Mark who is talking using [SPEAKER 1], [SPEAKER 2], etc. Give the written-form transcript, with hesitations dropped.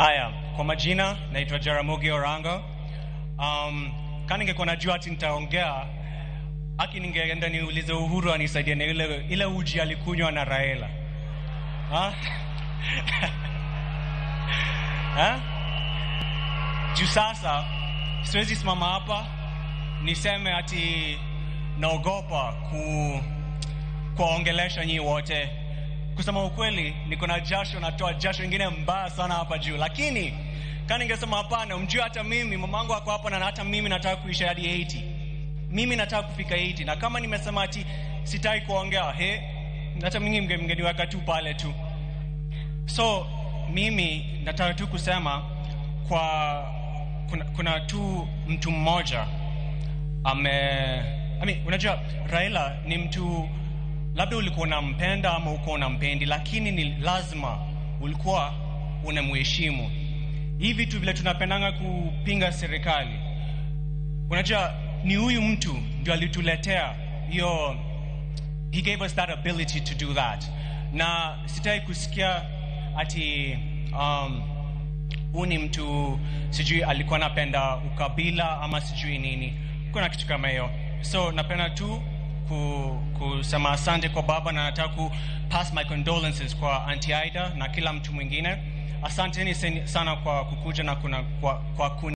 [SPEAKER 1] Aya, kwa majina naitwa Jaramogi Orango. Kama ningekuwa najua ati nitaongea, aki ningeenda niulize Uhuru anisaidie na ile uji alikunywa na Raila. Ha? Ha? Juu sasa siwezi simama hapa niseme ati naogopa kuwaongelesha nyinyi wote. Kusema ukweli, niko na jasho, natoa jasho ingine mbaya sana hapa juu. Lakini kama ningesema hapana, mjue hata mimi mamangu ako hapa na hata mimi nataka kuisha hadi 80. Mimi nataka kufika 80, na kama nimesema ati sitaki kuongea, hata mimi mngeniweka tu pale tu. So mimi nataka tu kusema kwa kuna tu mtu mmoja unajua Raila ni mtu labda ulikuwa unampenda ama uko unampendi, lakini ni lazima ulikuwa unamheshimu. Hivi vitu vile tunapendanga kupinga serikali, unajua ni huyu mtu ndio alituletea hiyo, he gave us that ability to do that. Na sitaki kusikia ati huu ni mtu sijui alikuwa anapenda ukabila ama sijui nini, kuna kitu kama hiyo. So napenda tu kusema asante kwa baba, na nataka ku pass my condolences kwa Auntie Ida na kila mtu mwingine. Asanteni sana kwa kukuja na kwa